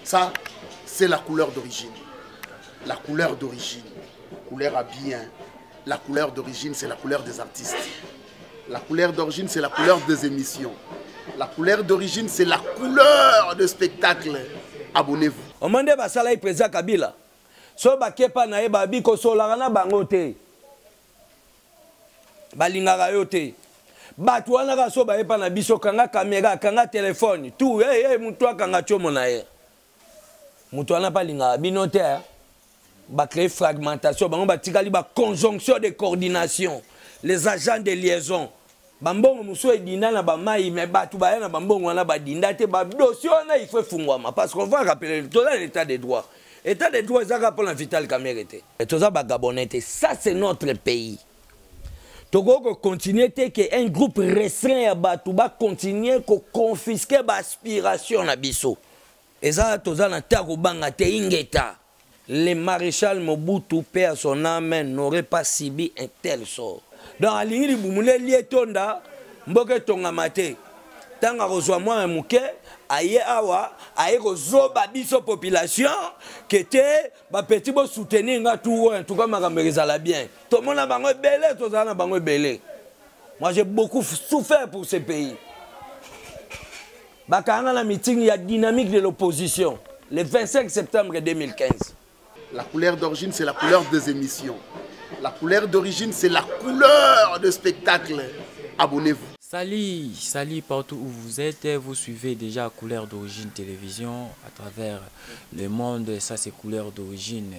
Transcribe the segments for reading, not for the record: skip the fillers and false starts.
Ça, c'est la couleur d'origine. La couleur d'origine. Couleur à bien. La couleur d'origine, c'est la couleur des artistes. La couleur d'origine, c'est la couleur des émissions. La couleur d'origine, c'est la couleur de spectacle. Abonnez-vous. Omande basala président Kabila. So bakepa na ye babi kosolaka na bango te. Balingaka yo te. Bato wana kaka so bayepa na biso kanga kamera, kanga telefone, tout, hey, hey, mutu akanga tiomo na ye. Mutu wana pa lingaka bino te. Hein? Ba créer fragmentation, bango batikali ba conjonction de coordination, les agents de liaison. Bambongo mosusu edinda na bamai, mais bato baya na bambongo wana badinda te, ba dossier wana il faut efungwama parce qu'on va rappeler toza na état de droit. État de droit ezaka mpona Vital Kamerhe te. Et toza ba Gabonais te, ça c'est notre pays. Tokoki kocontinue te ke un groupe restreint ya bato bacontinue koconfisque baaspiration na biso. Eza toza na ta kobanga te, ingeta. Le maréchal Mobutu, paix à son âme, n'aurait pas subi un tel sort. Donc alingi libumu ne lie tonda mboka etongama te. Ntango akozwa mwana moke aye awa aye kozoba biso population ke te bapeti bosoutenir nga tout oyo, en tout cas makambo ezala bien. Tomona bango ebele, tozala na bango ebele. Moi j'ai beaucoup souffert pour ce pays. Bakanga na meeting ya dynamique de l'opposition le 25 septembre 2015. La couleur d'origine, c'est la couleur des émissions. La couleur d'origine, c'est la couleur de spectacle. Abonnez-vous. Salut, salut partout où vous êtes. Vous suivez déjà Couleur d'origine télévision à travers le monde. Ça, c'est Couleur d'origine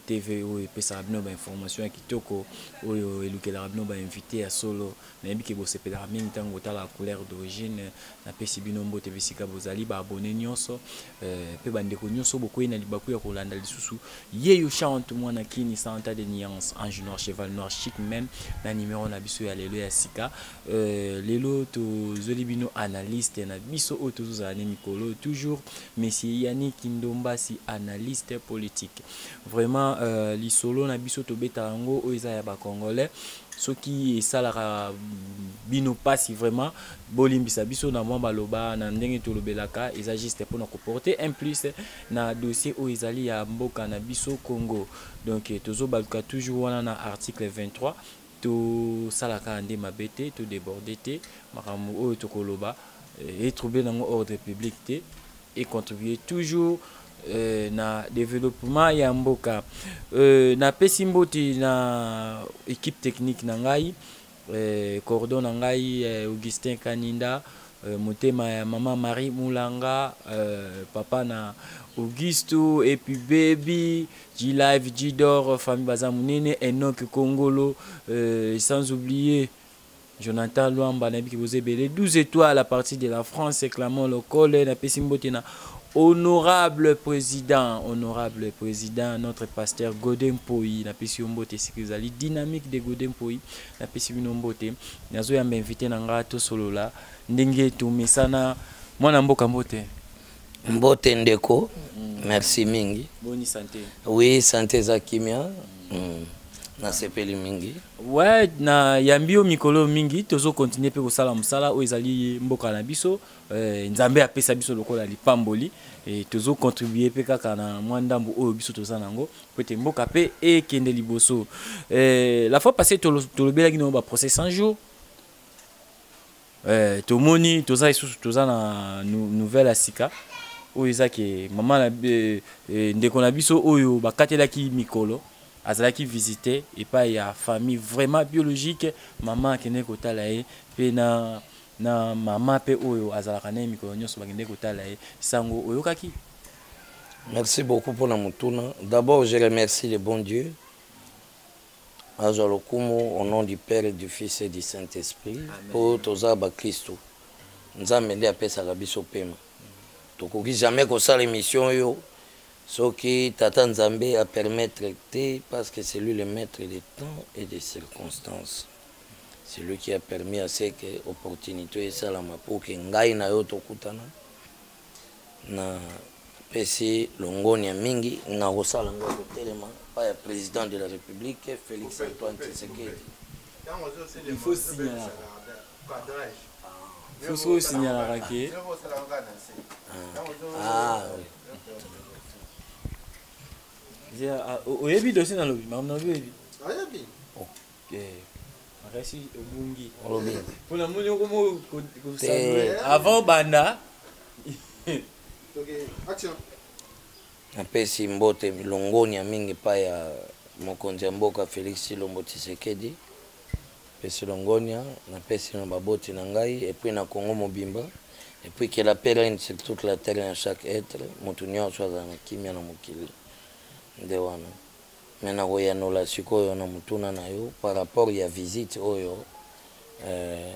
TV où il peut s'abonner à information qui toko où il peut invité à solo. Nayebi ke bosepelaka mingi ntango botala Couleur d'origine. Napesi bino mbote bisika bozali, ba abonné nyonso, pe bandeko nyonso bokwei na libaku ya kolanda lisusu Yeyo chante mwana kini santa de nuance ange noir cheval noir chic même na numéro na biso ya lelo ya sika. Lelo tozoli bino analyste na biso oyo tozozala ne mikolo toujours monsieur Yannick Ndombasi, analyste politique. Vraiment lisolo na biso tobeta yango oyo eza ya ba congolais. Soki esalaka bino pasi vraiment bolimbisa biso na mwa maloba na ndenge tolobelaka, eza juste mpona koporter un plus na dossier oyo ezali ya mboka na biso Congo. Donc tozobaluka toujours wana na article 23, tosalaka nde mabe te, todéborde te, makambo oyo tokoloba etrouble nango ordre public te, et contribuer toujours na développement ya mboka. Na pesi mbote na équipe technique na ngai, cordon na ngai Augustin Kaninda, motema ya mama Marie Moulanga, papa na Augusto et puis baby G Live G Dor, famille Baza Munene, Enoch Kongolo, sans oublier Jonathan Luamba, nayebi ke boza ebele, 12 étoiles à partir de la France, Clamon Lokole, na pesi mbote na honorable président, honorable président, notre pasteur Godé Mpoyi, na pesi yo mbote esika ezali, dynamique de Godé Mpoyi, na pesi bino mbote, nazo yamba invité na nga tosolola ndenge tomesana mwana mboka mbote. Mbote ndeko, merci mingi. Boni santé? Oui, santé eza kimia. Nasepeli mingi. Ouais, na yambi yo mikolo mingi, tozo continuer pe kosala mosala oyo ezali mboka na biso. Nzambe apesa biso lokola lipamboli et tozo contribuer pe kaka na mwa ndambo oyo biso toza nango po ete mboka pe ekende liboso. La fois passée, tolobelaki nango ba procès 100 jours. Tomoni, toza lisusu, toza na nouvelle ya sika oyo eza ke mama na ndeko na biso oyo bakatelaki mikolo azalaki visiter epai ya famille vraiment biologique. Mama akendeki kotala ye pe na mama pe oyo azalaka na ye mikolo nyonso bakendeki kotala ye. Sango oyokaki? Merci beaucoup pour la motuna. D'abord, je remercie le bon Dieu. Azwa lokumu au nom du Père et du Fils et du Saint-Esprit. Amen. Po toza ba Kristo. Nzambe nde apesaka biso pema. Tokoki jamais kosala émission oyo soki tata Nzambe a permettre te, parce que c'est lui le maître des temps et des circonstances. C'est lui qui a permis à ce que opportunité esalama pour que ngai na yo tokutana. Na pesi longonia mingi na kosala ngo kotelema pa ya président de la République Félix Antoine Tshisekedi. Il faut signaler. Il faut signaler que. Ah oui. Oyebi dossier nalobi, makambo nalobi oyebi. Oyebi. Ok. Makasi obungi. Olobi. Mpo namoni okomo kosaluer avant banda. Ok, action. Napesi mbote longonya mingi epai ya mokonzi ya mboka Felix Tshilombo Tshisekedi. Napesi longonya, napesi na baboti na ngai et puis na Congo mobimba. Et puis que la paix règne sur toute la terre et en chaque être. Moto nyonso azala na kimia na mokili. Nde wana. Mais nakoyanola sikoyo na motuna na yo par rapport ya visite oyo euh,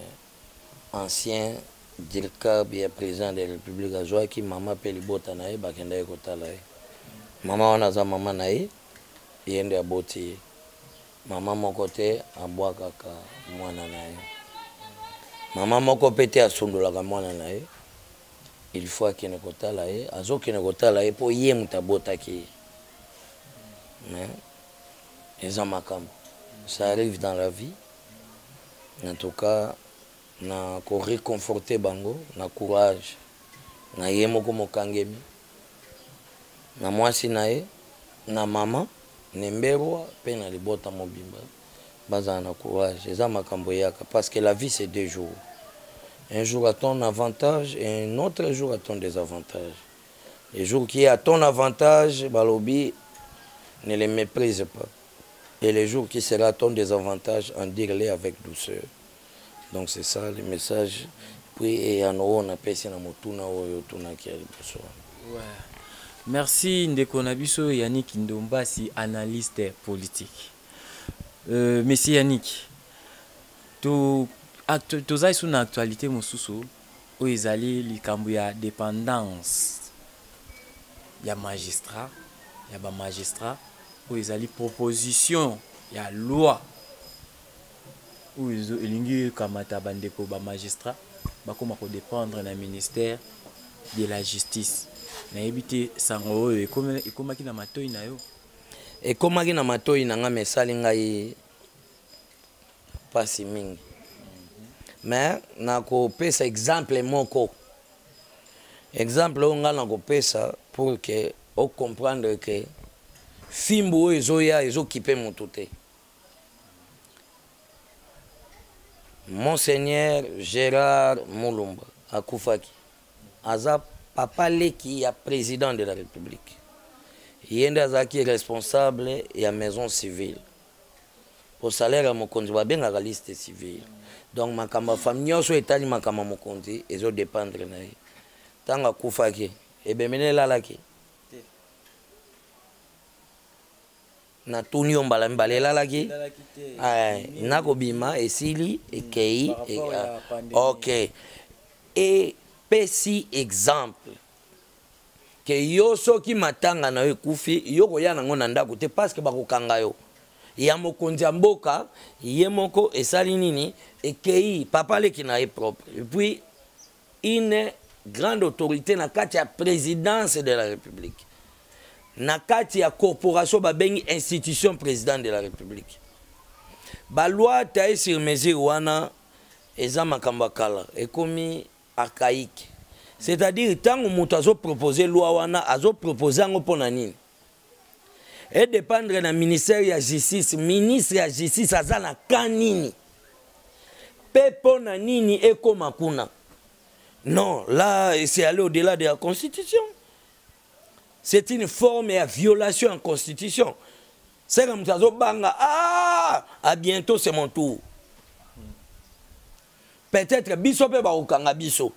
ancien dircab ya président de la république azwaki mama mpe libota na ye bakendaki kotala ye. Mama wana aza mama na ye, ye nde aboti ye. Mama moko te abwakaka mwana na ye. Mama moko mpe te asundolaka mwana na ye. Il faut akende kotala ye, azokende kotala ye mpo ye moto abotaki ye. Mais eza makambo, ça arrive dans la vie. En tout cas na ko reconforter bango na courage na ye moko mokangemi na mwasi na ye na mama Nemberwa mpe na libota mobimba bazala na courage eza makambo eyaka parce que la vie c'est deux jours un jour à ton avantage et un autre jour à ton désavantage le jour qui est à ton avantage balobi ne le méprise pas et le jour qui sera à ton désavantage en dire-le avec douceur donc c'est ça le message puis eyano oyo napesi na motuna oyo otunaki ya liboso wana ouais. Merci ndeko na biso Yannick Ndombasi, analyste politique. Euh, monsieur Yannick, to tozali sous na actualité mosusu oyo ezali likambo ya dépendance ya magistrat ya ba magistrat oyo ezali proposition ya loi oyo elingi ekamata bandeko ba magistrat bakoma kodépendre na ministère de la justice. Nayebi te sango oyo ekomaki na matoi na yo? Ekomaki na matoi na ngai, me esali ngai mpasi mingi. Mais nakopesa exemple moko, exemple oyo ngai nakopesa pour que ocomprendre que fimbu oyo ezoya ezokipe motu te. Monseigneur Gérard Mulumba akufaki, aza papa leki ya président de la République. Ye nde azalaki responsable ya maison civile. Po salaire ya mokonzi babengaka liste civile. Donc makambo ya famille nyonso etali makambo ya mokonzi ezo dépendre na ye. Ntango akufaki, ebembe na elalaki. Natuni yo mbala mibale, elalaki? Nakobima esili ekei. Ok, epesi exemple ke yo soki matanga na yo ekufi, yo koya nango na ndako te parce que bakokanga yo. Ya mokonzi ya mboka ye moko esali nini? Ekei, papa leki na ye propre, et puis une grande autorité na kati ya présidence de la République, na kati ya corporation babengi institution président de la République. Baloi taille sur mesure wana eza makambo ya kala, ekomi archaïque. C'est-à-dire ntango moto azopropose loi wana, azopropose yango mpo na nini? Edépendre na ministère ya justice. Ministre ya justice aza na ka nini mpe mpo na nini ekóma kuna? Non, là c'est aller au-delà de la constitution, c'est une forme ya violation ya constitution. Seka moto azobanga, ah, à bientôt c'est mon tour, peut-être biso mpe bakokanga biso,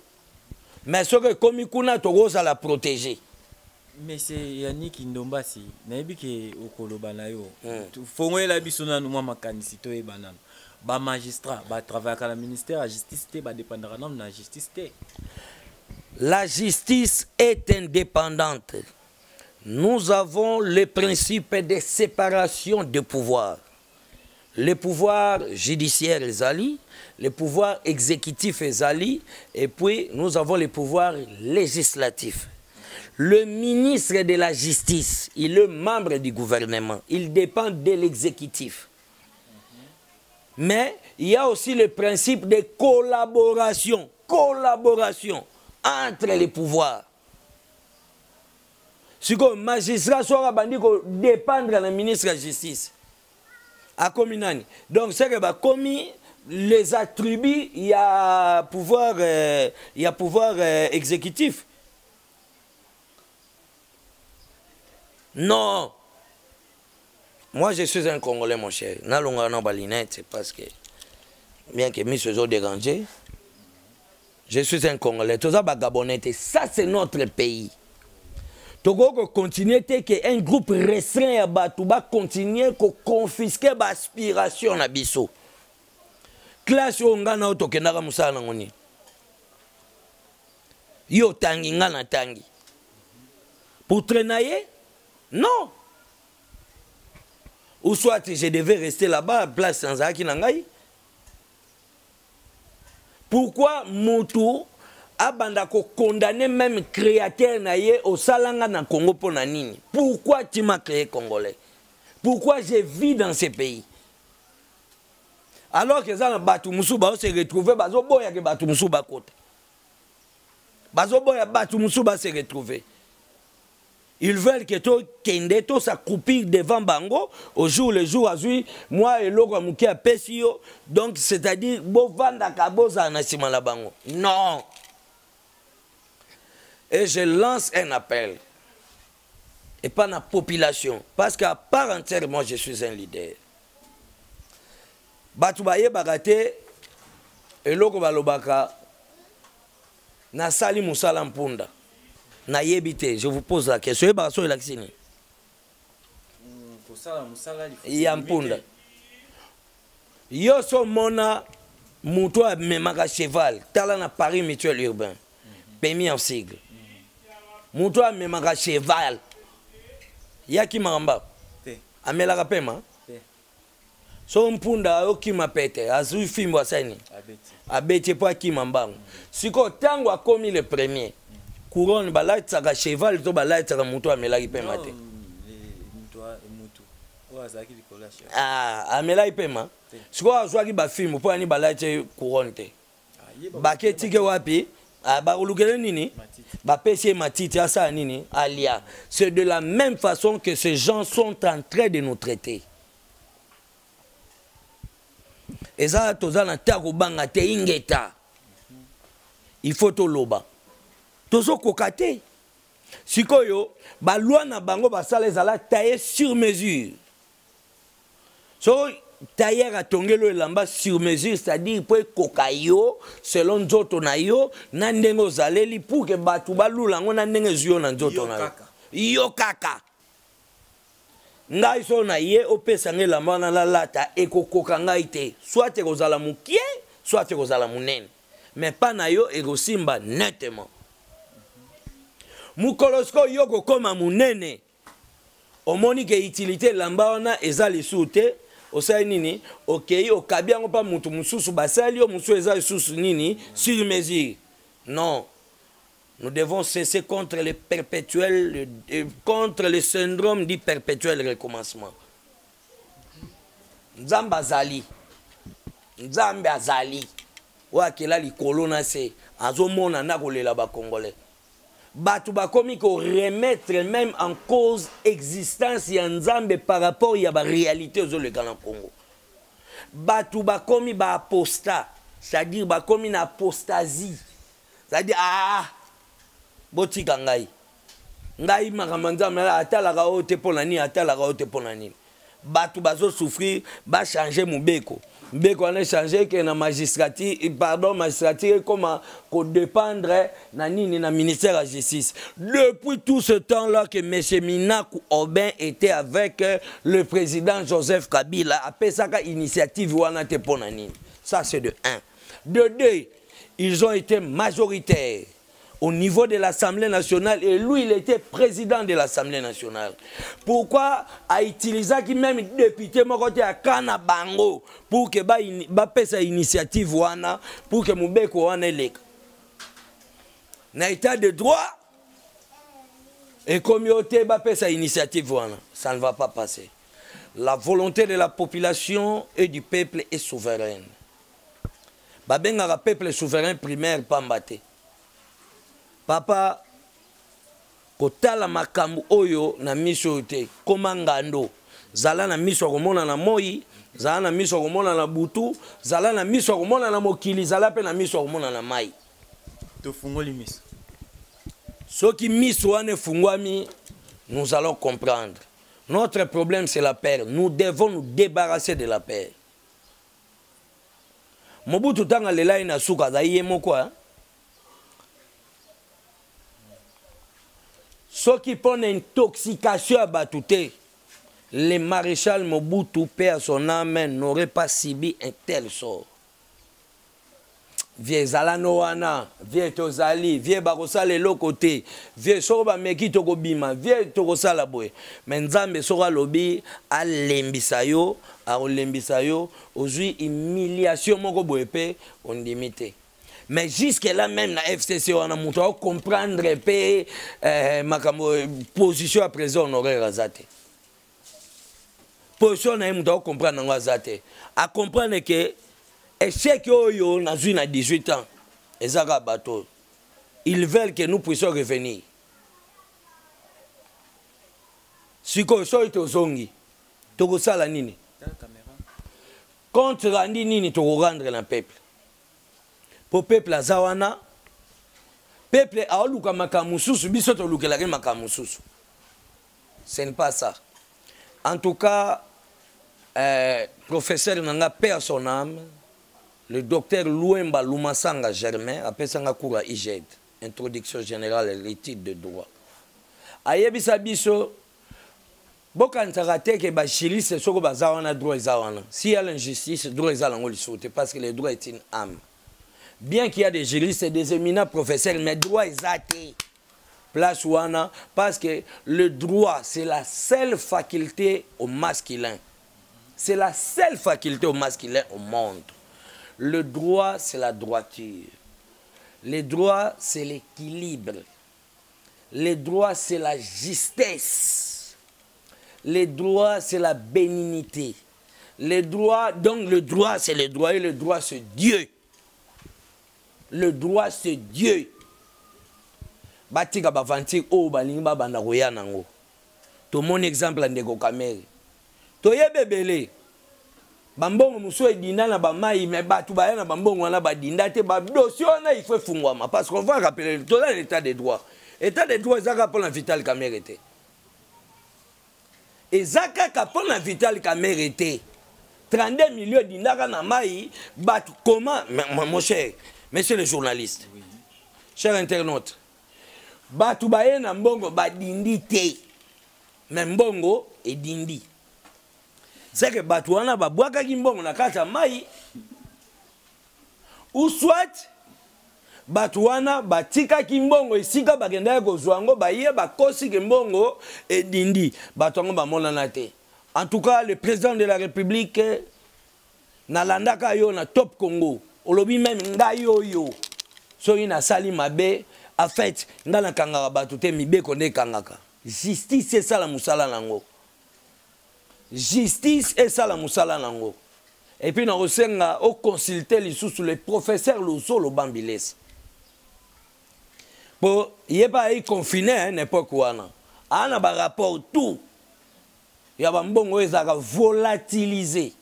mais soki ekomi kuna tokozala protégé. Monsieur Yannick Ndombasi, nayebi ke okoloba na yo, fongolela biso nanu mwa makanisi toyeba nanu. Bamagistrat batravaillaka na ministère ya justice te, badépendaka nanu na justice te? La justice est indépendante. Nous avons le principe de séparation de pouvoirs. Le pouvoir judiciaire ezali, le pouvoir exécutif ezali, et puis nous avons le pouvoir législatif. Le ministre de la Justice, il est membre du gouvernement, il dépend de l'exécutif. Mais il y a aussi le principe de collaboration, collaboration entre les pouvoirs. Sikoyo magistrat soki abandi kodépendre na ministre ya justice, akomi nani? Donc c'est que bakomi les attributs ya pouvoir, ya pouvoir exécutif. Non, moi je suis un Congolais, mon cher. Nalongaka na balinette parce que bien que miso ezodéranger, je suis un Congolais. Toza bagabonais te, ça c'est notre pays. Tokoki kocontinue te ke un groupe restreint ya bato bacontinue koconfiske baaspiration na biso. Classe oyo ngai na oyo tokendaka mosala nango nini? Yo otangi, ngai natangi pour traîner? Non. Ou soit je devais rester là-bas, place nazalaki na ngai. Pourquoi mutu abanda kokondamne même créateur na ye osalanga na Congo mpo na nini? Pourquoi tu m'as créé Congolais? Pourquoi je vis dans ce pays alors que eza na bato mosusu bao se retrouve, bazoboyake bato mosusu bakota, bazoboya bato mosusu base retrouve? Ils veulent que tokende tos'accroupir devant bango au jour le jour. Azwi mwa eloko ya moke, apesi yo. Donc c'est-à-dire bovandaka, bozala na nsima na bango. Non. Et je lance un appel et pas na population, parce qu'à part entière, moi je suis un leader. Bato bayebaka te eloko balobaka, nasali mosala mpunda, nayebi te. Je vous pose la question, oyebaka so elakisi nini? Ya mpunda. Yo so omona moto amemaka cheval, tala na pari mutuel urbain, PMU en sigle, moto amemaka cheval yakimaka mbako, amelaka pema. So mpunda ayokima pete, azwi fimbo, asali nini? Abeti mpo akima mbango. Sikoyo ntango akomi le premier, couronne balatisaka cheval to balatisaka moto amelaki pema te? Ah, amelaki pema. Sikoyo azwaki bafimbo mpo ani balati couronne te? Bake tike wapi? Ah, bakolukele nini? Bapesi ye matiti, asala nini? Alia. C'est de la même façon que ces gens sont en train de nous traiter. Eza toza na te ya kobanga te. Ingeta, il faut toloba, tozokoka te. Sikoyo baloi na bango basala ezala taille sur mesure. So tailleur atongeli oyo elamba sur mesure, c'est-à-dire mpo ekoka yo selon nzoto na yo na ndenge ozaleli, pour ke bato balula yango na ndenge ezwi yo na nzoto na yo. Yo kaka ngai so na ye opesa ngai elamba wana nalata, ekokoka ngai te. Soit ekozala mokie, soit ekozala monene, mais pa na yo ekosimba nettement. Mokolo sikoyo yo kokóma monene, omoni ke utilité elamba wana eza lisusu te, osali nini? Okei, okabi yango mpa motu mosusu, basali yo mosusu, eza lisusu nini? Sur mesure. Non, nous devons cesser contre le perpétuel, contre le syndrome du perpétuel recommencement. Nzambe azali, Nzambe azali oyo akela likolo na se, azomona na kolela bacongolais. Bato bakomi koremettre même en cause existence ya Nzambe par rapport ya baréalité ezoleka na Congo. Bato bakomi baapostat, c'est-à-dire bakomi na apostasie, c'est-à-dire ah, botika ngai, ngai makambo Nzambe atalaka oyo te. Mpo na nini atalaka oyo te? Mpo na nini bato bazosouffrir? Bachange mobeko, mibeko wana echange ke na magistrature, pardon, magistrature ekoma kodépendre na nini? Na ministère ya justice. Depuis tout ce temps là que M. Minaku Aubin était avec le président Joseph Kabila, apesaka initiative wana te, mpo na nini? Ça c'est de 1. De 2, ils ont été majoritaires au niveau de l'Assemblée nationale et lui, il était président de l'Assemblée nationale. Pourquoi a utilisé qui même député moko te akana bango pour que ba ba pesa initiative wana, pour que mobeko wana eleka? Na état de droit et communauté ba pesa initiative wana, ça ne va pas passer. La volonté de la population et du peuple est souveraine. Babengaka peuple souverain primaire pamba te. Papa, Kotala makambo oyo na miso oyo te. Koma ngando. Zala na miso ya komona na moi, zala na miso ya komona na butu, zala na miso ya komona na mokili, zala mpe na miso ya komona na mai. Tofungoli miso. Soki miso wana efungwami, nous allons comprendre. Notre problème, c'est la peur. Nous devons nous débarrasser de la peur. Mobutu ntango alelaki na suka azali ye moko hein? Soki mpo na intoxication ya bato te, le maréchal Mobutu, paix à son âme, n'aurait pas subi un tel sort. Vie ezala no wana, vie tozali, vie bakosala eloko te, vie soko bameki tokobima, vie tokosala boye. Mais Nzambe soko alobi alembisa yo, akolembisa yo, ozwi humiliation moko boye mpe ondimi te. Mais jusque là même na FCC wana moto ao comprendre pe eh, makambo position ya président honoraire aza te. Position na ye moto ao comprendre yango aza te. A comprendre que échec oyo nazwi na 18 ans eza kaka bato oyo. Ils veulent que nous puissions revenir. Sikoyo soki tozongi tokosala nini? Compte rendu nini tokorendre na peuple? Po peuple aza wana, peuple aoluka makambo mosusu, biso tolukelaki makambo mosusu. Ce n'est pas ça. En tout cas, professeur nanga, paix à son âme, le docteur Luemba Lumasanga Germain, apesanga cours à IGED, introduction générale à l'étude de droit. Ayebisa biso, bokanisaka te ke ba juriste soko baza wana droit eza wana. S'il y a l'injustice, droit eza nango lisusu te, parce que le droit est une âme. Bien qu'il y a des juristes et des éminents professeurs, mais droit eza te. Place wana, parce que le droit, c'est la seule faculté au masculin. C'est la seule faculté au masculin au monde. Le droit, c'est la droiture. Le droit, c'est l'équilibre. Le droit, c'est la justesse. Le droit, c'est la bénignité. Le droit, donc le droit, c'est le droit. Et le droit, c'est Dieu. Le droit, c'est Dieu. Batika bavanti oyo balingi babanda koya nango. Tomoni exemple ya ndeko Kamerhe. Toyebi ebele. Bambongo mosusu edinda na bamai, mais bato baya na bambongo wana badinda te. Ba dossier wana il faut efungwama, parce qu'on va rappeler toza na l'état de droit. État de droit eza kaka mpona Vital Kamerhe te. Eza kaka mpona Vital Kamerhe te. 32 millions edindaka na mai, bato comment, mon cher, monsieur le journaliste, oui. Cher internaute, bato baye na mbongo badindi te, mais mbongo edindi. C'est que bato wana babwakaki mbongo na kati ya mai, ou soit bato wana batikaki mbongo esika bakendaki kozwa yango, baye bakosi ke mbongo edindi, bato yango bamonana te. En tout cas, le président de la République nalandaka yo na Top Congo, olobi même ngai oyo soki nasali mabe, en fait nga nakangaka bato te, mibeko nde ekangaka. Justice esala mosala nango. Justice esala mosala nango. Et puis nakosenga oconsulte lisusu le professeur Luzolo Bambilesa. Po ye pa ayi confiné, hein, n'époque wana. Ana ba rapport tout ya ba mbongo ezalaka volatilisé.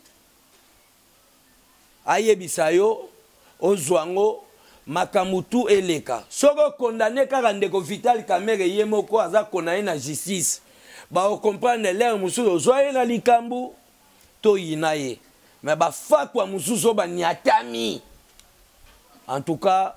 Ayebisa yo ozwa ngo makambo tout eleka. Soki okondamné kaka ndeko Vital Kamerhe ye moko aza condamné na justice, ba comprendre l'air mosusu ozwa ye na likambo to yina ye. Mais ba fakwa mosusu oyo baniatami. En tout cas,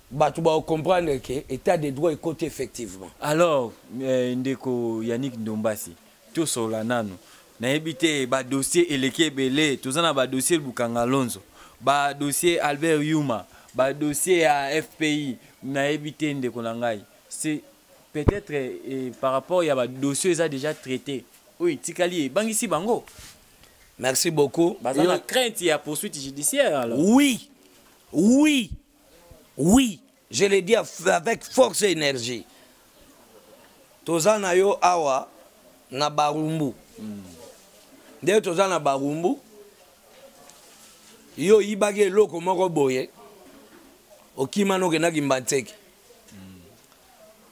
bato ba comprendre que état de droit ekoti effectivement. Alors, ndeko Yannick Ndombasi, tosola nanu. Nayebi te ba dossier eleki ebele, toza na ba dossier Bukanga Lonzo, ba dossier Albert Yuma, ba dossier ya FPI, nayebi te ndeko na ngai. C'est peut-être par rapport ya ba dossier eza déjà traité. Oyo etikali ebangisi bango. Merci beaucoup. Baza na crainte ya poursuite judiciaire alors. Oui. Oui. Oui, je le dis avec force et énergie. Toza na yo awa na Barumbu. Nde toza na Barumbu. Yo yibaki eloko moko boye. Okima no kendaki Mbantseke.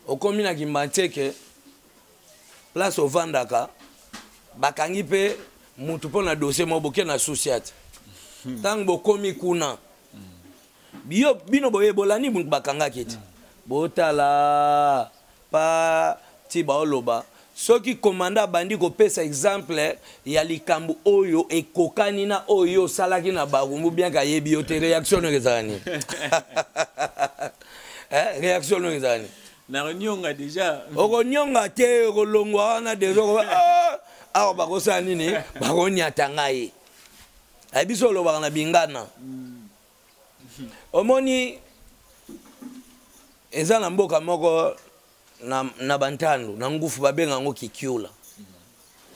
Okomi na Kimbanseke, place ovandaka, bakangi mpe mutu mpo na dossier moko, boke na sous-ciat. Ntango bokomi kuna, biyo bino boye bolandi mutu bakangaki ti, botala pa ti baoloba. Soki commandant abandi kopesa exemple ya likambo oyo ekokani na oyo osalaki na Barumbu, bien que ayebi yo te, réaction oyo ezala nini? Eh, réaction oyo ezala nini? Nakonyonga déjà. Okonyonga te, okolongwa wana déjà. Ah, awa bakosala nini? Bakonyata ngai. Ayebi so olobaka na bingana. Omoni, eza na mboka moko na bantandu na ngufu, babenga yango Kikiula.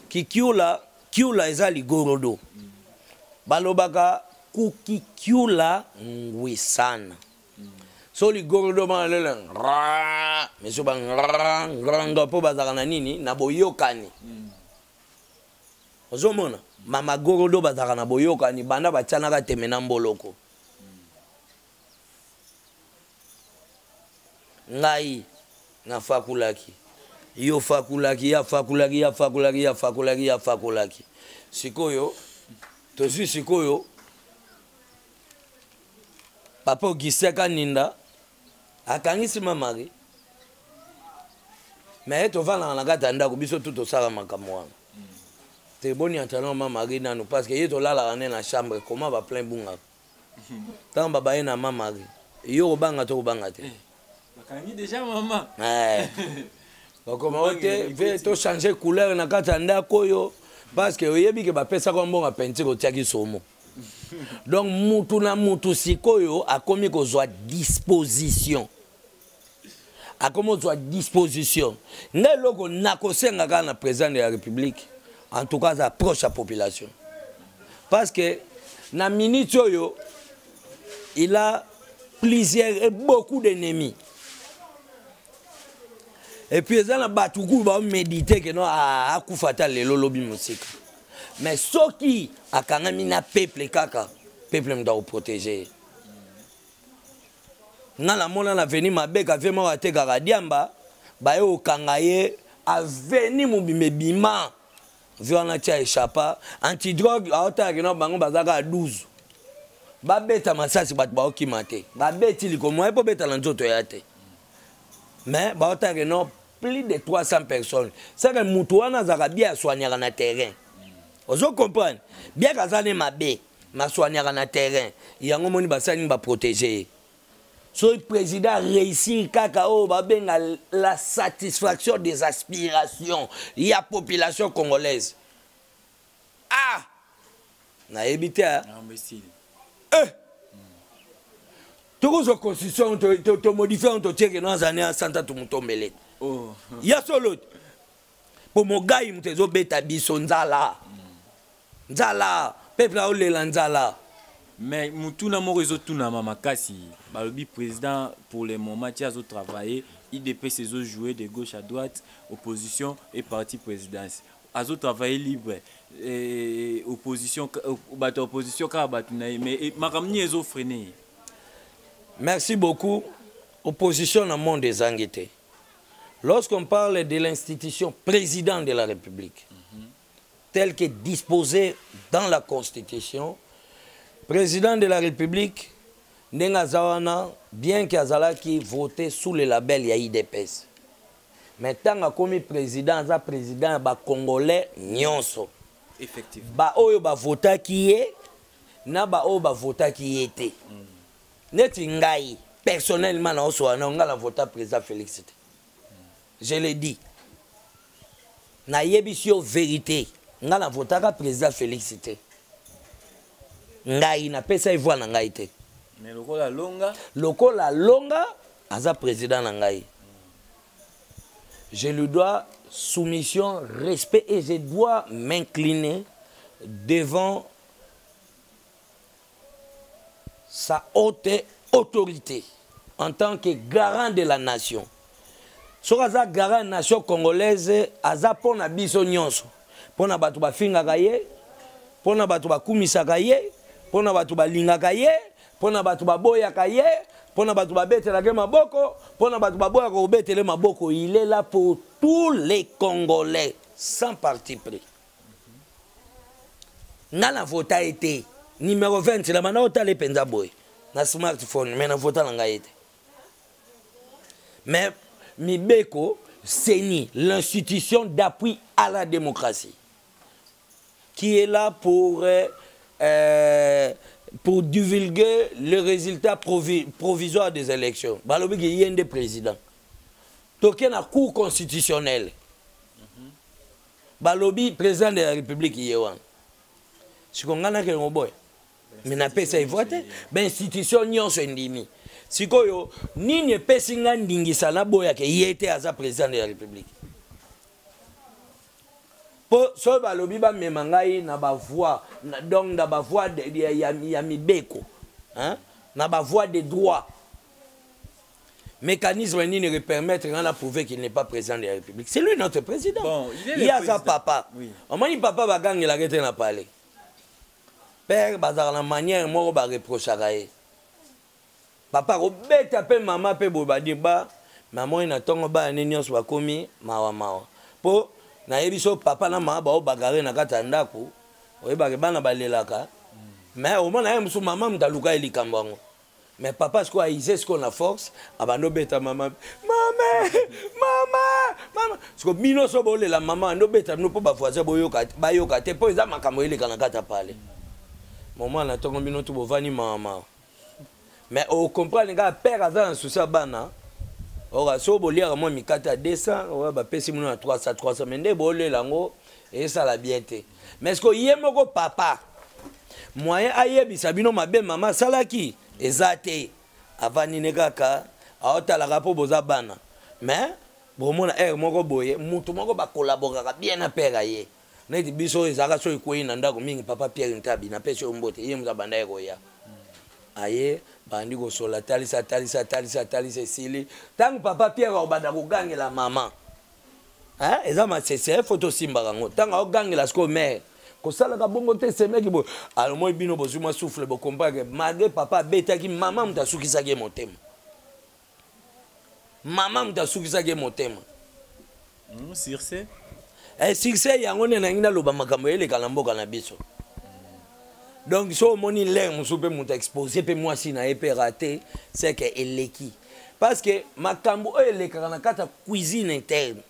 Kikiula, kiula eza ligorodo. Balobaka kukikiula ngwisana. So ligorodo bana lele meso bangranga mpo bazalaka na nini, na boyokani. Ozomona mama gorodo bazalaka na boyokani banda batianaka teme na mboloko. Ngai nafakulaki, yo fakulaki, ya fakulaki, ya fakulaki, ya fakulaki, ya fakulaki. Sikoyo tozwi sikoyo papa Augustin Kaninda akangisi ma Marie, mais tovandaka na kati ya ndako, biso tu tosala makambo wana te. Boni antana ma Marie nanu, parce que ye tolalaka nde na chambre. Koma baplein bungaka ntango babaye na ma Marie, yo kobanga to kobanga te? Bakangi déjà mama. Bakoma o te ve tochange couleur na kati ya ndako oyo, parce que oyebi ke bapesaka mbongo ya peinture, otiaki somo. Donc mutu na mutu sikoyo akomi kozwa disposition, akomi kozwa disposition. Nde eloko nakosenga kaka na président de la République, en tout cas aza proche ya population, parce que na minute oyo il a plusieurs et beaucoup d'ennemis. Et puis eza na bato kuyu baomédite ke no akufa ata lelo lobi mosika. Mais soki akangami na peuple, kaka peuple moto akoprotege ye. Nga namona na veni mabeka vie moko atekaka diamba, baye kokanga ye, aveni mobimba ebima vi wana tia échappa antidrogue. Aotalaki no bango baza kaka 12, babeta masasi, bato baokima te, babeti likomo ye mpo beta na nzoto ya te. Mais baotalaki no plus de 300 personnes. Seke motu wana azalaka bien, aswaniaka na terrain. Ozo comprendre bien ke aza ne mabe, maswaniaka na terrain. Yango moni basali nini? Baprotege ye. Soki président réussir kaka oyo babenga la satisfaction des aspirations ya population congolaise, ah, nayebi te. Eh! Tokozwa constitution, tomodifie yango, totieke no azali asanta tumutombele. Oh. Ya solo te, mpo mogai moto ezobeta biso nzala, nzala, peuple aolela nzala. Mais mutuna moko ezotunama makasi, balobi président pour le moment ti azotravailler, UDPS ezojouer de gauche à droite, opposition et parti présidence azotravailler libre, eh, opposition, bato ya opposition kaka bato na ye. Mais makambo nini ezofreine ye? Merci beaucoup. Opposition na monde ezangi te. Lorsqu'on parle de l'institution président de la République, tel que disposé dans la Constitution, président de la République ndenge aza wana, bien que azalaki voté sous le label ya UDPS, mais ntango akomi président, aza président ya bacongolais nyonso. Effectivement. Baoyo bavotaki ye na baoyo bavotaki ye te. Neti ngai personnellement, naosola na ngai, navota président Félix te. Je le dis, nayebisi yo vérité, ngai navotaka président Félix te. Ngai napesa ye voix na ngai te. Mais lokola longa. Lokola longa, aza président na ngai, je lui dois soumission, respect, et je dois m'incliner devant sa haute autorité en tant que garant de la nation. Soki aza garant ya nation congolaise, aza mpo na biso nyonso, mpo na bato bafingaka ye, mpo na bato bakumisaka ye, mpo na bato balingaka ye, mpo na bato baboyaka ye, Mpo na bato babetelaka ye maboko, mpo na bato baboyaka kobetele maboko, il est là pour tous les Congolais sans parti pris. Nga na vota ye te. Numéro 20 na banda otala ye mpenza boye na smartphone, mais na vota na ngai ye te. Mais mibeko CENI, l'institution d'appui à la démocratie, qui est là pour divulguer le résultat provisoire des élections. Balobi ki ye nde président. Toke na Cour constitutionnelle. Balobi président de la République ye wana. Siko nga nakende koboya. Mais napesa ye voix te. Ba institution nyonso endimi. Sikoyo nini epesi nga ndingisa naboya ke ye te aza président de la République? Po soki balobi bamema ngai na ba voie, donc na ba voie de, ya, ya, ya mibeko, hein? Na ba voie de droit, mécanisme nini repermettre nga na prouver qu'il n'est pas président de la République? C'est lui notre président. Bon, il est le Ye aza président. papa. Oui. Omoni papa bagangelaka ete na palais. Père bazalaka na manière moko ba reprochaka ye. Papa kobeta pe mama pe boye badi ba mama oyo na ntongo bana ne nyonso bakomi mawa mawa. Po nayebi so papa na mama bao bagarre na kati ya ndako, oyebaka bana balelaka. Mais omona ye mosusu mama moto aluka ye likambo yango. Mais papa sikoyo aise sikoyo na force, abandi obeta mama. Mama, mama, mama. Sikoyo bino so bolela mama, abandi obeta bino po ba voisin bayoka te, po eza makambo eleka na kati ya palais. Mama na ntongo bino tu bovandi mawa mawa. Mais o comprendre kaka père aza na souci ya bana. Ora so boliaka mwa mikate ya 200, oyo bapesi bino na 300, 300, mais nde bolela yango esala bien te. Mais est-ce que ye moko papa moyen ayebisa bino mabe mama asalaki eza te, avandi ne kaka aotalaka po boza bana. Mais bomona heure moko boye mutu moko bakolaboraka bien na père aye. Neti biso oyo ezalaka soki ekwei na ndako mingi, papa Pierre Ntabi napesi yo mbote, ye moto abanda ye koya. Aye bandi kosola, talisa, talisa, talisa, talisa, esili. Tango papa Pierre akobanda kogangela mama, hein, eza masese, faut tosimbaka yango. Tango akogangela sikoyo mère, kosalaka bongo te, semeki boye. Alors moi bino bozwi mwa souffle, bo comprendre que malgré papa abetaki, mama moto asukisaki ye motema. Mama moto asukisaki ye motema. Sur ce? Sur ce, yango nde nangi naloba makambo eleka na mboka na biso. Donc so omoni l'air mosusu mpe moto exposé mpe mwasi na ye mpe raté, c'est que eleki. Parce que makambo oyo elekaka na kati ya cuisine interne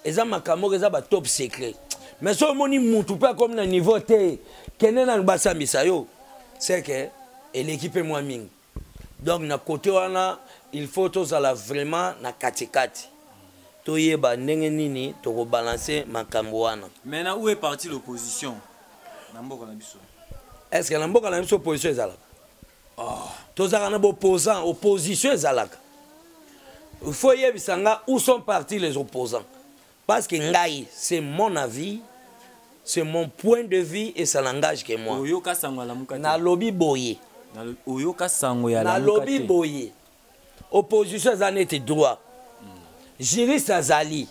eza makambo oyo eza ba top secret. Mais so omoni mutu mpe akomi na niveau te, kende nanu basambisa yo, c'est que eleki mpe mwa mingi. Donc na côté wana il faut tozala vraiment na katikati, toyeba ndenge nini tokobalancer makambo wana. Maintenant où est partie l'opposition na mboka na biso? Est-ce que na mboka na biso opposition ezalaka? Oh, tozalaka na opposant, opposition ezalaka. Il faut yebisa nga où sont partis les opposants. Parce que ngai, c'est mon avis, c'est mon point de vue et ça n'engage que moi. Oyoka sango ya lamuka te. Nalobi boye. Oyoka sango ya lamuka Nalobi te. boye. Opposition eza neti droit. Juriste azali,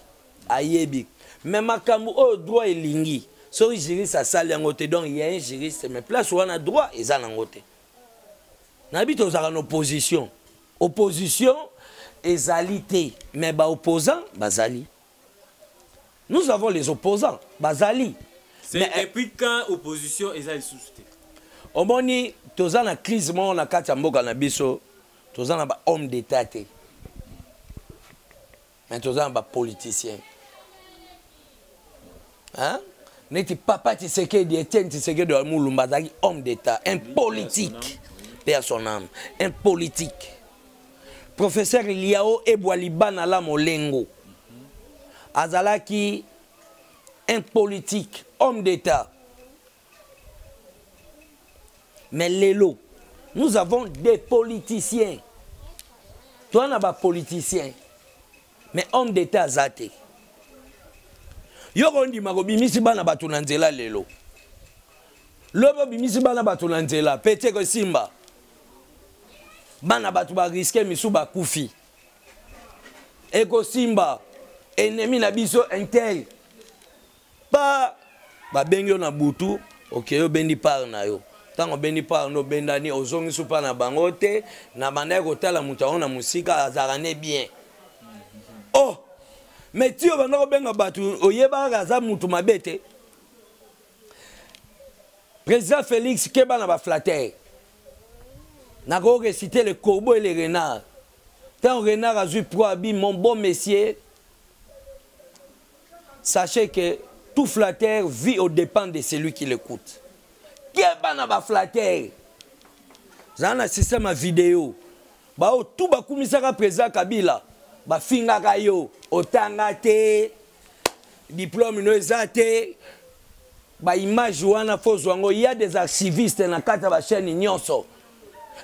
ayebi. Mais makambo oyo droit elingi, soki juriste asali yango te, donc il y a un juriste, mais place wana droit eza nango te. Nayebi tozalaka na opposition. Opposition ezali te, mais ba opposants bazali. Nous avons les opposants bazali. C'est Mais, depuis quand opposition ezali sous te? Omoni toza na crise moko na kati ya mboka na biso, toza na ba hommes d'État te. Mais toza na ba politiciens. Hein? Neti papa Tshisekedi, Etienne Tshisekedi wa Mulumba azalaki homme d'État, un politique. Paix à son âme, un politique. Professeur Liao Ebwalibana la Molengo azalaki un politique, homme d'État. Mais lelo, nous avons des politiciens. Toi, on a pas politiciens. Mais homme d'État zate. Yo kondi mako bimisi bana bato na nzela lelo. Lobo bimisi bana bato na nzela, pete ko simba. Bana bato ba risquer misu ba kufi. Eko simba ennemi na biso intel. Pa ba bengi yo na butu, OK, yo bendi par na yo. Ntango obendi part no obendani, ozongisi mpa na bango te. Na bandaki kotala moto yango na mosika, azalaka ne bien. Oh, mais ti obanda kobenga bato, oyebaka aza motu mabe te. Président Félix, keba na baflatter. Nakoki réciter le corbeau et le renard. Ntango renard azwi proie, abi: "Mon bon monsieur, sachez que tout flatteur vit aux dépens de celui qui l'écoute." Keba na baflatter. Zala na système ya video. Bao tu bakumisaka président Kabila, bafingaka yo, otanga te, diplôme no eza te. Baimage wana, faut ozwa yango. Ya des archivistes na kati ya bachaîne nyonso,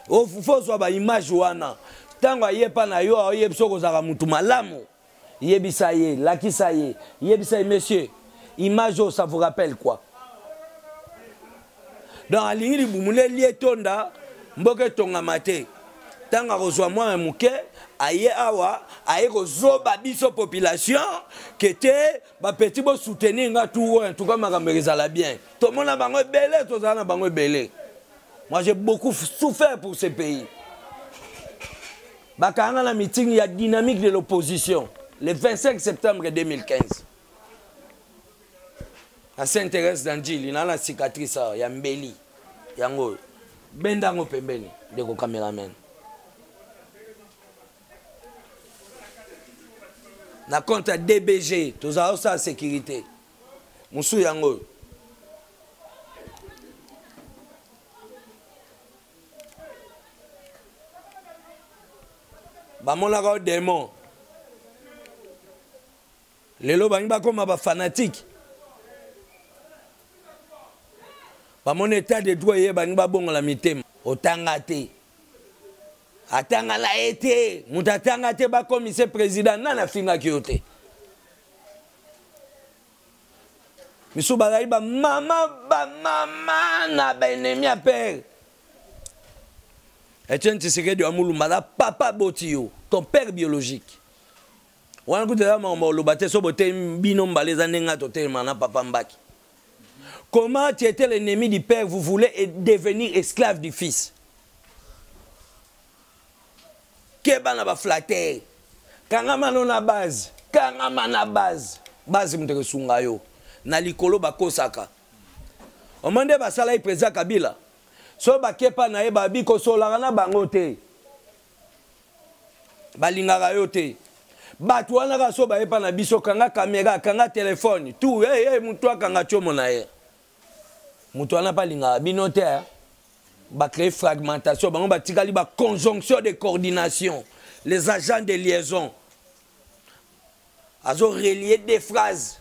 faut ozwa baimage wana. Ntango ayepa na yo, aoyebi soki ozalaka mutu malamu, yebisa ye, lakisa ye, yebisa ye: "Monsieur, image oyo, ça vous rappelle quoi?" Donc alingi libumu leli etonda, mboka etongama te. Ntango akozwa mwana moke, aye awa, aye kozoba biso population ke te, bapeti bosoutenir nga tu oyo. En tout cas, makambo ezala bien. Tomona bango ebele, tozala na bango ebele. Moi, j'ai beaucoup souffert pour ce pays. Bakanga na meeting ya dynamique de l'opposition le 25 septembre 2015 na Saint Thérèse d'Andjili. Na na cicatrice awa ya mbeli yango oyo, benda yango pembeni, ndeko cameraman. Na compte ya DBG, tozala osala sécurité mosusu yango oyo. Bamonaka o démon. Lelo bangi bakóma bafanatike, bamoni état de droit eye, bangi babongola mitema. Otanga te, atanga na ye te, moto atanga te, bakomise président. Nani afingaki yo te? Misu bazali bamama, bamama na baennemi ya père Etienne Tshisekedi wa Mulumba. Aza papa boti yo, ton père biologique wana kuta eza makambo oloba te. So botemi bino mbala, eza ndenge nga totelema na papa Mbaki. Comment tu étais l'ennemi du père, vous voulez devenir esclave du fils? Keba na baflatter. Kangama no na base, kangama na base. Base moto ekosunga yo. Na likolo bakosaka omo nde basalaki président Kabila. So bakepa na ye, babi kosolaka na bango te, balingaka yo te. Bato wana kaka so bayepa na biso, kanga caméra, kanga téléphone, tout. Hey, hey, motu akanga tiomo na ye, moto wana mpe alingaka bino te. Bacréer fragmentation, bango batikali baconjonction de coordination, les agents de liaison azo relier des phrases.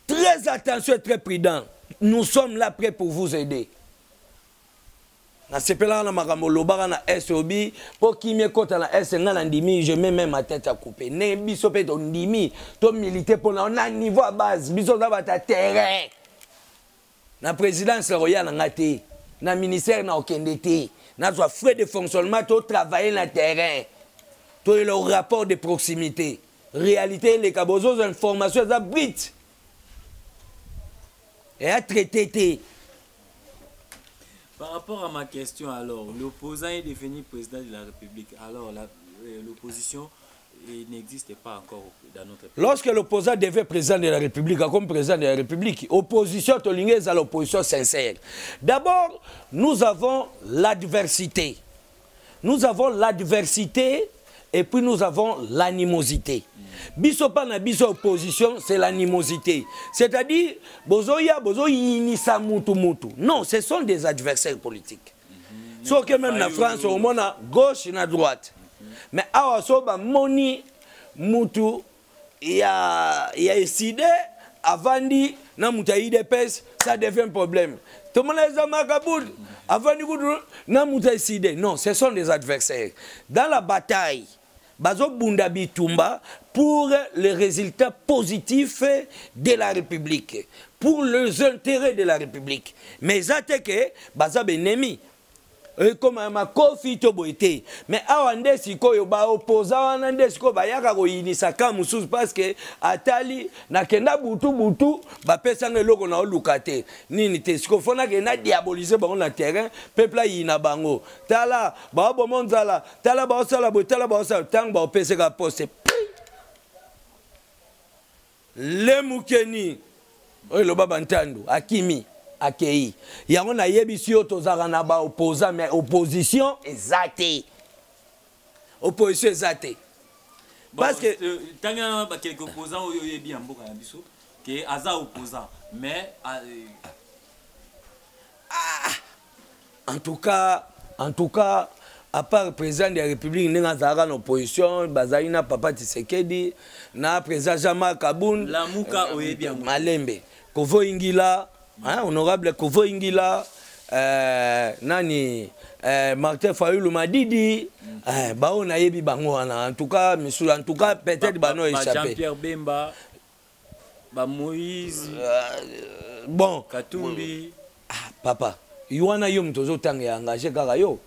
Très attention et très prudent. Nous sommes là, prêts pour vous aider. Nasepelaka na makambo olobaka na est, obi mpo kimi ekɔta na est. Ngai na ndimi, je mets même ma tête à couper. Ndenge biso mpe tondimi, tomilite mpona na niveau ya base. Biso oza bato ya terrain. Na présidence koya na nga te, na ministère na okende te, nazwa frais de fonctionnement. Totravaille na terrain, toyela rapport de proximité, réalité eleka. Bozozwa information eza brute, eya traité te. Par rapport à ma question, alors, l'opposant est devenu président de la République. Alors, l'opposition n'existe pas encore dans notre pays. Lorsque l'opposant devient président de la République, comme président de la République, opposition, tolingi à l'opposition sincère. D'abord, nous avons l'adversité. Nous avons l'adversité et puis nous avons l'animosité. Biso pa na biso opposition, c'est l'animosité. C'est-à-dire, bozoya, bozoyinisa mutu mutu. Non, ce sont des adversaires politiques. Sauf que même la France, au moins, gauche et à droite. Mais awa so bamoni mutu ya ECiDé avandi na mutu ya UDPS, ça devient problème. Tomona eza makabud avandi kutu na mutu ya ECiDé. Non, ce sont des adversaires dans la bataille, bazobunda bitumba pour le résultat positif de la République, pour les intérêts de la République. Mais eza te ke baza baennemi. Ekoma ya makofi to boye te. Mais awa nde sikoyo baopoza wana nde sikoyo bayaka koyinisa ka mosusu parce que atali nakenda butu butu bapesanga eloko na oluka te nini te, sikoyo fo nakende na diaboliser bango na terrain, peuple ayina bango, tala baoboma nzala, tala baosala boye, tala baosala. Ntango baopeseka poste lemukeni oyo eloba bantandu akimi akei yango. Nayebisi yo, tozalaka na baopposant, mais opposition eza te, opposition eza te. Parce que ntangi wana baquelques opposants oyo oyebi ya mboka na biso ke aza opposant, mais Ah, en tout cas, à part président de la République ndenge azalaka na opposition, bazali na papa Tshisekedi na président Jean-Marc Kabund. Lamuka, oyebi yango. Malembe Kovo Ingila, hein, honorable Kovo Ingila, nani, Martin Fayulu Madidi, bao nayebi bango wana. En tout cas misu, en tout cas peut-être bano échappé. Jean-Pierre Bemba, ba Moïse Bon. Katumbi. Ah, papa, yo wana, yo moto ozotanga ya engagé kaka yo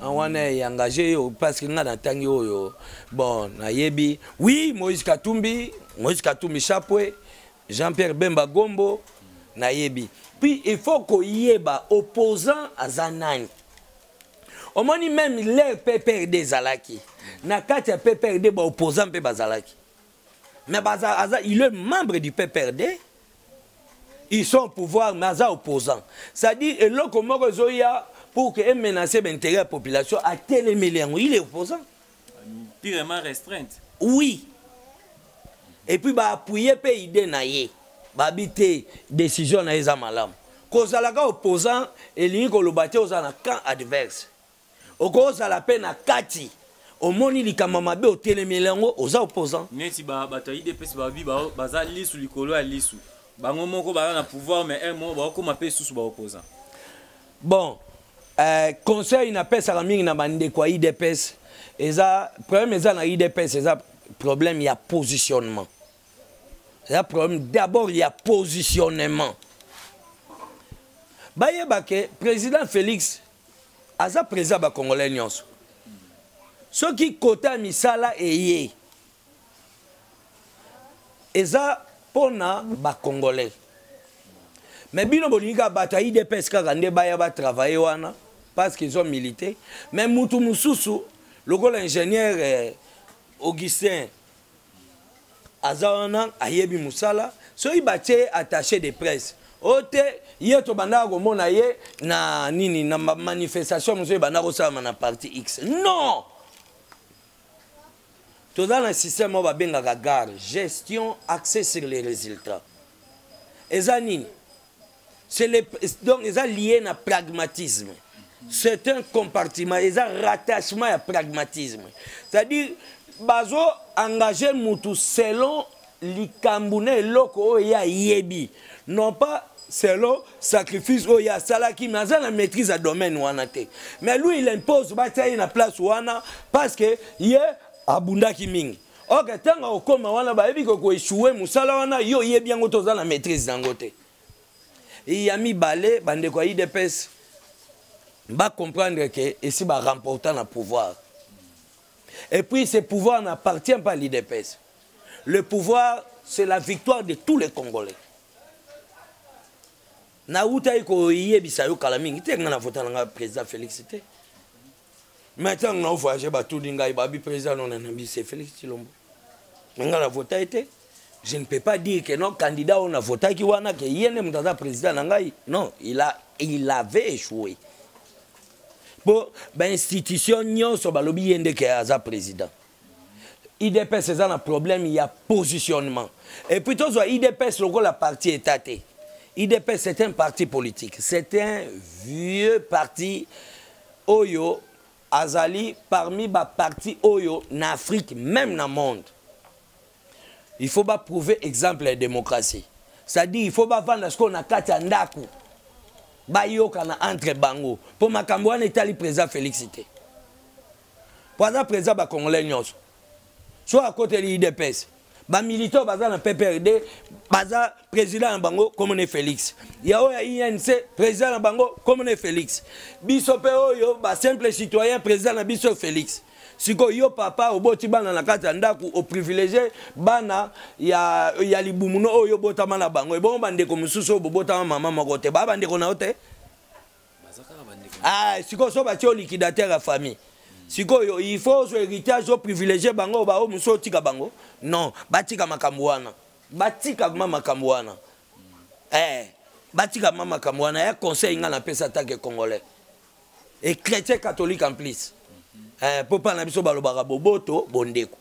wana, ya engagé yo, parce que nga natangi oyo. Bon, nayebi, oui, Moïse Katumbi, Moïse Katumbi Chapwe, Jean-Pierre Bemba Gombo, nayebi. Puis il faut koyeba opposant aza nani. Omoni, même l'heure PPRD ezalaki na kati ya PPRD, baopposant mpe bazalaki, mais baza, aza, il est membre du PPRD, ils sont au pouvoir, mais aza opposant, c'est-à-dire eloko moko ezoya pour que emenace baintérêt ya population, atelemeli yango, il est opposant. Purement restreinte. Oui, et puis baappuye mpe idée na ye, babi te décision na ye eza malamu. Kozalaka opposant elingi koloba te ozala na camp adverse. Okozala mpe na kati, omoni likambo mabe, otelemeli yango, oza opposant. Neti bato ya UDPS babi baza lisu likolo ya lisu, bango moko baza na pouvoir, mais un moko bakokóma mpe lisusu baopposant. Bon, conseil napesaka mingi na bandeko ya UDPS, eza problème eza na UDPS, eza problème ya positionnement, eza problème d'abord ya positionnement. Bayeba ke président Félix aza président bacongolais nyonso. Soki kota ya misala eye, eza mpona bacongolais, mais bino bolingi kaka bato ya UDPS kaka nde baya batravaille wana parce qu'ils ont milité. Mais mutu mosusu lokola ingénieur Augustin aza wana, ayebi mosala. Soki batie attaché de presse oyo te, ye tobandaka komona ye na nini, na manifestation mosusu ebanda kosalama na parti X. Non, toza na système oyo babengaka GAR, gestion axée sur les résultats. Eza nini? C'est le, donc eza lié na pragmatisme, c'est un compartiment, eza rattachement ya pragmatisme, c'est-à-dire bazo engage mutu selon likambo na eloko oyo ye ayebi, non pas selon sacrifice oyo ye asalaki, mais aza na maîtrise ya domaine wana te. Mais lui, il impose batia ye na place wana parce que ye abundaki mingi. Ok, ntango akokóma wana, bayebi kokoéchouer mosala wana, yo oyebi yango te, oza na maîtrise yango te. Ya mibale, bandeko ya UDPS bacomprendre ke esi baremporta na pouvoir, et puis ce pouvoir n'appartient pas à l'UDPS. Le pouvoir, c'est la victoire de tous les Congolais. Nautaki koyebisa yo kala mingi te, nga navota nanga président Félix te, mais ntango na voyage, batuni ngai, babi président no nanabi, c'est Félix Tshilombo, mais nga navota ye te. Je ne peux pas dire que non, candidat oyo navotaki wana, ke ye nde moto aza président na ngai. Non, il avait échoué po bainstitution nyonso balobi ye nde ke aza président. UDPS eza na problème ya positionnement. Et puis tozwa UDPS lokola parti état te. UDPS, c'est un parti politique, c'est un vieux parti oyo azali parmi baparti oyo na Afrique, même na monde, il faut baprouver exemple ya démocratie, c'est-à-dire il faut bavanda sikoyo na kati ya ndako, bayokana entre bango, mpo makambo wana etali président Félix te, mpo aza président bacongolais nyonso. So akoteli UDPS, Bamilitaire baza na PPRD, baza président na bango komone Félix, ya oyo ya UNC président na bango komone Félix, biso mpe oyo basimple citoyen président na biso Félix. Sikoyo yo papa oboti bana na kati ya ndako, oprivilégie bana ya libumu no oyo obotama na bango, ebongo bandeko mosusu oyo bobotama mama moko te, baa bandeko na yo te. Ah, sikoyo so batie yo liquidateur ya famille, sikoyo il faut ozwa héritage, oprivilégie bango, bao mosusu otika bango. Non, batika makambo wana, batika ma makambo wana, batika ma makambo wana. Ya conseil nga napesa tant que Congolais et chrétien catholique en plus, po mpa na biso balobaka boboto, bondeko,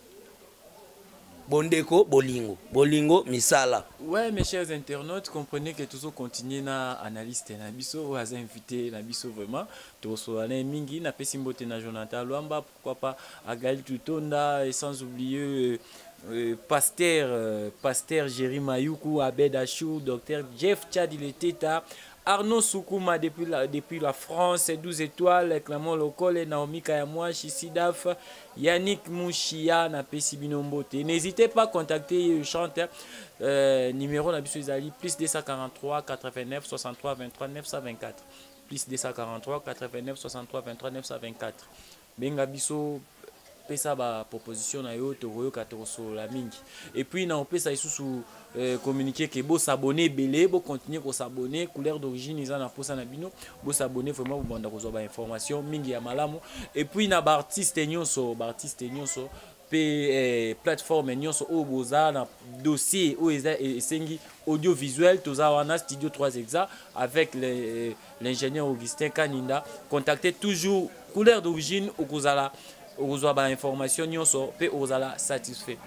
bondeko, bolingo, bolingo, misala. Ouais, mes chers internautes, comprenez que toujours continuer na analyste na biso oyo aza invité na biso. Vraiment tokosola na ye mingi. Napesi mbote na Jonathan Lwamba, pourquoi pas Agali Tutonda, et sans oublier pasteur Jerry Mayuku, Abed Achou, docteur Jeff Tchadi Leteta, Arnaud Soukouma depuis la France, 12 étoiles, Clément Lokole, Naomi Kayamouachi, Sidaf, Yannick Mouchia, napesi bino mbote. N'hésitez pas à contacter le chanteur. Numéro na biso ezali plus 243 89 63 23 924. Plus 243 89 63 23 924. Benga biso, pesa baproposition na yo, tokoyoka, tokosolola mingi. Et puis na opesa lisusu communiqué ke bosabonner ebele, bocontinue kosabonner. Couleur d'Origine eza na posa na bino, bosabonner vraiment, bobanda kozwa bainformation mingi ya malamu. Et puis na baartiste nyonso, baartiste nyonso mpe plateforme nyonso oyo boza na dossier oyo eza esengi audiovisuel, toza wana Studio 3 Exa avec l'ingénieur Augustin Kaninda. Contactez toujours Couleur d'Origine, okozala okozwa bainformation nyonso mpe okozala satisfait.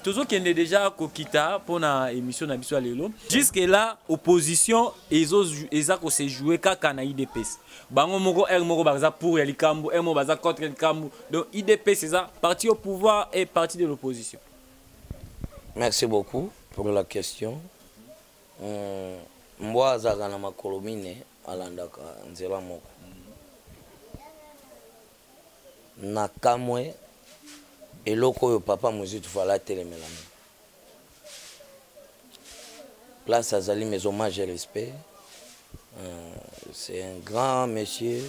Tozokende déjà kokita mpona émission na biso ya lelo. Jusque là, opposition eza kose jouer kaka na UDPS. Bango moko r moko baza pour ya likambo, r moko baza contre likambo. Donc UDPS eza parti au pouvoir et parti de l'opposition. Merci beaucoup pour la question. Mbwa azalaka na makolo mine, alandaka nzela moko. Na kamwe eloko oyo papa Mozitu fala atelemela place azali, mes hommages et respect. C'est un grand monsieur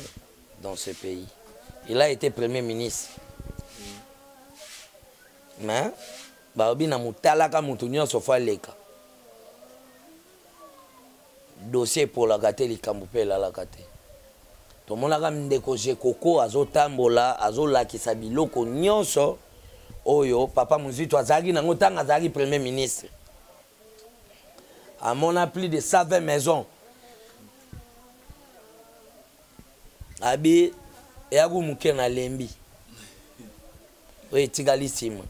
dans ce pays, il a été premier ministre, mais balobi na motalaka moto nyonso fo aleka dossier epolaka te, likambo mpe elalaka te. Tomonaka ndeko Jekoko azotambola, azolakisa biloko nyonso oyo papa Mozito azalaki nango ntango azalaki premier ministre. Amona plus de 120 maisons, abi eyaku moke nalembi, oyo etikali nsima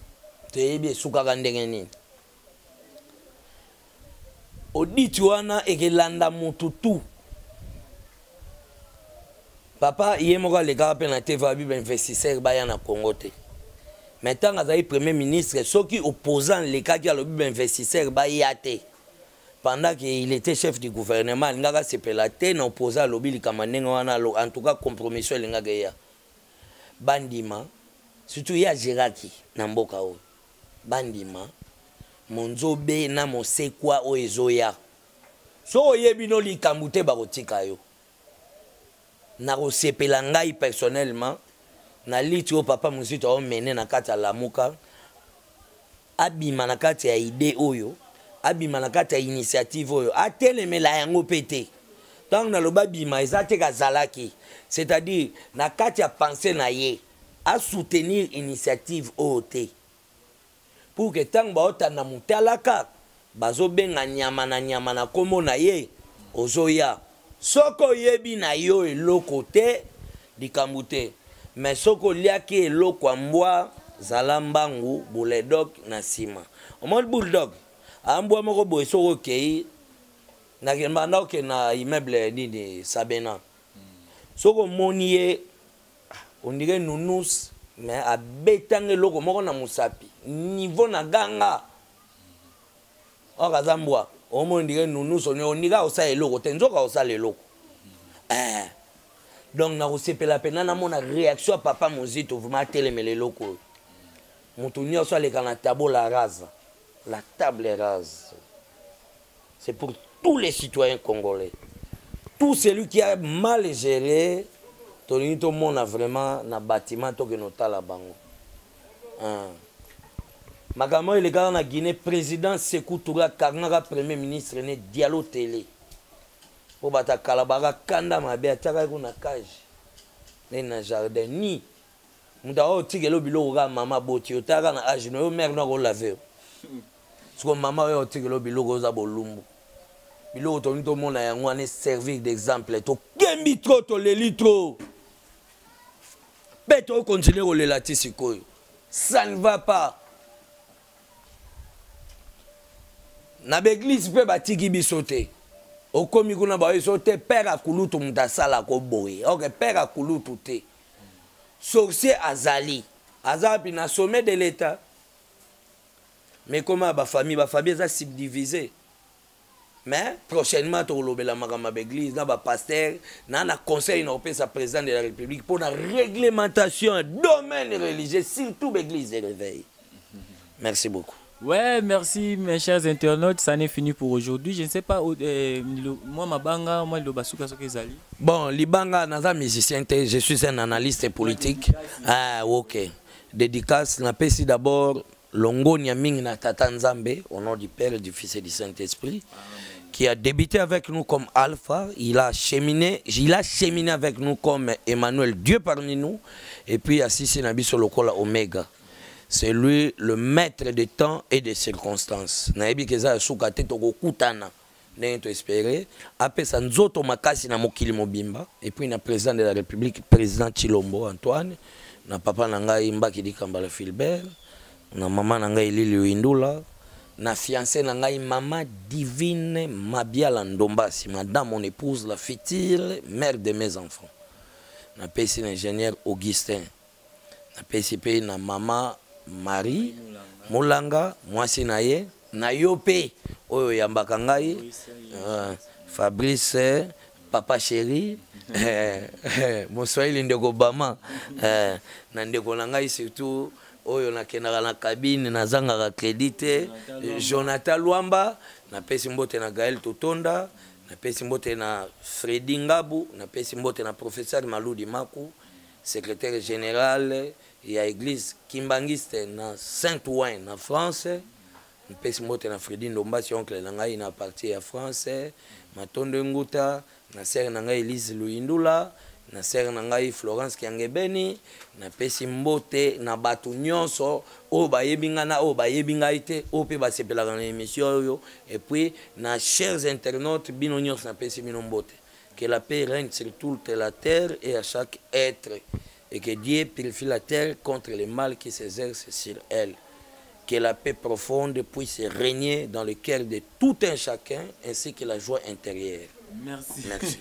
toyebi esukaka ndenge nini. Audit wana ekelanda motu tu. Papa ye moko alekaka mpe na TV, abi bainvestisseur baya na Congo te. Mais ntango azali premier ministre, soki opposant lekaki alobi bainvestisseur baya te pendant qu'il était chef du gouvernement, alingaka asepela te na opposant alobi likambo ndenge wana. En tout cas, compromission elingaka eya. Bandima, surtout ye agéraki na mboka oyo, bandima monzobe na mosekwa oyo ezoya. So oyebi no likambo te, bakotika yo. Nakosepela ngai personnellement na liti oyo papa Mozito aomene na kati ya Lamuka, abima na kati ya idée oyo, abima na kati ya initiative oyo, atelemela yango mpe te. Ntango naloba bima, eza te kazalaki, c'est-à-dire na kati ya pensée na ye asoutenir initiative oyo te, pour que ntango baotanda motalaka, bazobenga nyama na nyama na nkombo na ye. Ozoya, soki oyebi na yo eloko te, likambo te, mais soki oliaki eloko ya mbwa, zala mbangu, bulldog na nsima. Omoni bulldog ambwa moko boye, soki okei banda okende na immeuble nini Sabena, soki omoni ye, on dirait nounours, mais abetanga eloko moko na mosapi niveau na ganga. Or aza mbwa, omoni on dirait nounours, ondika osala eloko te, nzoka osala eloko. Donc nakosepela mpena namona réaction ya papa Mozito, vraiment atelemela eloko oyo. Moto nyonso aleka na tabola rasa, la table rase. C'est pour tous les citoyens congolais. Tout celui qui a mal géré, tolingi tomona vraiment na bâtiment tokende otala bango. Ah. Makambo oyo elekaka na Guinée, président Sékou Touré akangaka premier ministre ne Diallo Télé. Po bato ya kala baka kanda mabe, atiakaki kuna cage nde na jardin ni moto aoyo otikela biloko kaka mama aboti yo, taka na age no yo mare no akolave yo siko mama oyo otikela biloko oza bolumbu. Biloko tolingi tomona yango wana servir d'exemple. Tokembi trop, toleli trop mpe tokontinue kolela ti sikoyo. Ça ne va pas na baeglise mpe batiki biso te. Okomi kuna baoyo so te père akulutu moto asalako boye. Ok, père akulutu te, sorcier azali, aza wapi na sommet de l'état? Mais koma bafamille, bafamille eza subdivisé. Mais prochainement tokolobela makambo ya baeglise na bapaster na conseil na kopesa président de la République mpo na réglementation ya domaine religieux, surtout baeglise de réveil. Merci beaucoup. Ouais, merci mes chers internautes, ça n'est fini pour aujourd'hui. Je ne sais pas, moi mabanga, moi liloba suka soki ezali. Bon, libanga, naza musicien te, je suis un analyste politique. Ah, ok. Dédicace, napesi d'abord longonia mingi na Tata Nzambe, au nom du Père, du Fils et du Saint-Esprit, qui a débuté avec nous comme Alpha, il a cheminé avec nous comme Emmanuel, Dieu parmi nous, et puis asisi na biso lokola Omega. C'est lui le maître des temps et des circonstances. Nayebi ke eza ya suka te, tokokutana ndenge toespere. Apesa nzoto makasi na mokili mobimba, et puis na président de la République, président Chilombo Antoine, na papa na ngai Mbaki Dikambala Philbert, na mama na ngai Lili Windula, na fiancé na ngai mama Divine Mabiala Ndombasi, madame mon épouse, la future mère de mes enfants. Napesi na ingénieur Augustin, napesi mpe na mama Marie Molanga, mwasi na ye, na yo mpe oyo oyambaka ngai, Fabrice papa chéri, moswahili, ndeko Bama, na ndeko na ngai surtout oyo nakendaka na cabine, nazangaka crédit te, Jonathan Lwamba. Napesi mbote na Gael Totonda, napesi mbote na Fredi Ngabu, napesi mbote na professeur Maludi Maku, secrétaire général ya église kimbangiste na Saint-Ouen na France. Napesi mbote na Fredi Ndombasi, oncle na ngai na partie ya France, Matondo Nguta, na sere na ngai Elise Luyindula, na sere na ngai Florence Kiangebeni. Napesi mbote na bato nyonso oyo bayebi ngai na oyo bayebi ngai te, oyo mpe basepelaka na émission oyo. Et puis na chers internautes, bino nyonso napesi bino mbote. Que la paix règne sur toute la terre et à chaque être, et que Dieu purifie la terre contre le mal qui s'exerce sur elle. Que la paix profonde puisse régner dans le cœur de tout un chacun, ainsi que la joie intérieure. Merci. Merci.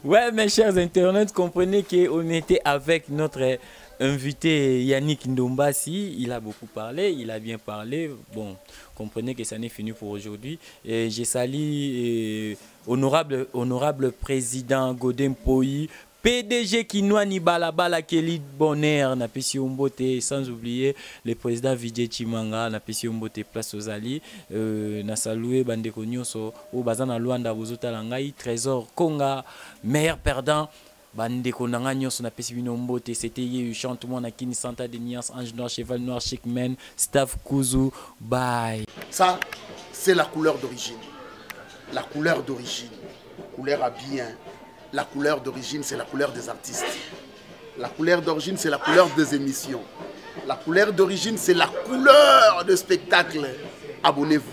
Ouais, mes chers internautes, comprenez qu'on était avec notre invité Yannick Ndombasi. Il a beaucoup parlé, il a bien parlé. Bon, comprenez que ça n'est fini pour aujourd'hui. Et j'ai salué honorable président Godin Poi, PDG Kinwani Balabala Kelly Bonheur, napesi yo mbote, sans oublier le président Vijay Chimanga, napesi yo mbote place aux Ali, na salué bandeko nyonso oyo baza na Luanda bozotala ngai, Trésor Konga, meilleur perdant, bandeko na nga nyonso napesi bino mbote. C'était Yehu Chante mwana Kini Santa de Nias, Ange Noir, Cheval Noir, Chic Men, Staff Kuzu, bye. Ça, c'est la couleur d'origine. La couleur d'origine, couleur à bien. La couleur d'origine, c'est la couleur des artistes. La couleur d'origine, c'est la couleur des émissions. La couleur d'origine, c'est la couleur de spectacle. Abonnez-vous.